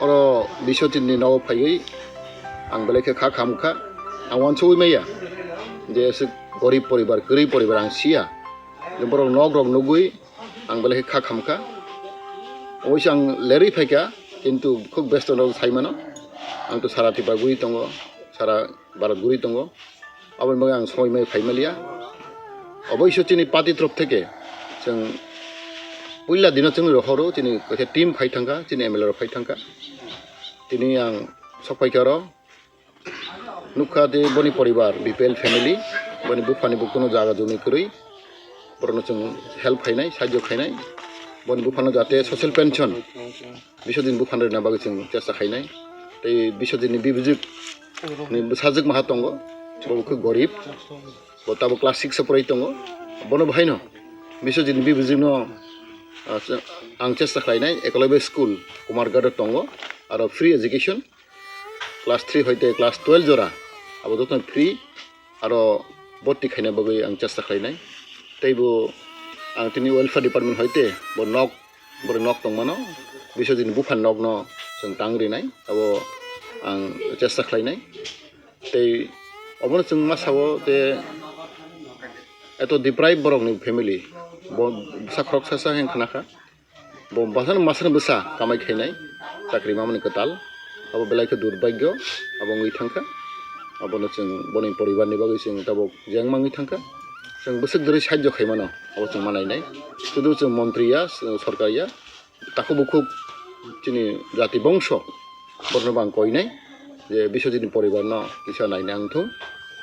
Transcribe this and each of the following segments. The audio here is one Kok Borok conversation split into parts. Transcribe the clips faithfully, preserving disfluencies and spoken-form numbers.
Oro Biswajit ni nogo phaiwi ang belai khe kha khamkha. Ang uansugwi maya je aswk gorib poribar, kwrwi poribar ang siya. Je borok nok rok nugwi ang belai khe kha khamkha. Oboise ang lerwi phaikha, kintu khub besto no sai mano. Ang to sara Tripura guri tongo, sara Bharat guri tongo. Aboni bagwi ang somoi mai phai maliya. Oboise chini party torof theke chwng puila dino chwng rohoro, chini kaisa team phai thangkha, chini M L A rok phai thangkha. Tini ang sok phaikha oro. Nukha je boni poribar, B P L family, boni buphani bo kuno jaga jumi kwrwi, borokno chwng help khainai, sahajyo khainai, boni buphano jate social pension, Biswajit buphano rwna bagwi chwng chesta khainai. Tei Biswajit ni bibijik ni bwsajwk maha tongo, bo khe gorib, bo tabuk class six o porwi tongo, bono bo haino Biswajit ni bibijik no, ah, ang chesta khlainai, Eklavya school Kumarghat o tongo, aro free education. Class three hoite class twelve jora abo jotono free, aro bhorti khaina bagwi ang chesta khlainai. Teibo ang tini welfare department hoite bo nok, borok nok tongmano, Biswajit ni buphani nokno chwng tang rinai, abo ang chesta khlainai. Tei obono chwng ma sao je eto deprive borokni family, bo bwsa khoroksa sa hwn khna kha. Bo bwsano masano bwsa kamai khainai, chakri mamani kwtal, abo belai khe durbhagyo, abo wngwi thangkha. Abono chwng boni poribarni bagwi chwng tabuk jeng mangwi thangkha. Chwng bwswk dwrwi sahajyo khaimano, abo chwng ma nainai. Sudu chwng montri ya, sorkar ya, takhuk bukhuk chini jati bongso, borokno bo ang koinai. Je Biswajitni poribarno kisa naina wngthung,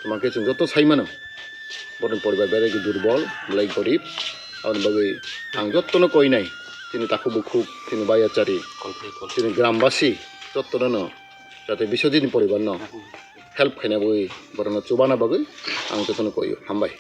tamo khe chwng joto sai mano, borokni poribar belai khe durbol, belai gorib, aboni bagwi ang jotono koinai, chini takhuk bukhuk, chini bayachari, chini grambasi, jotono no jate Biswajitni poribarno help khaina bagwi, borokno chubana bagwi ang jotono koio. Hambai.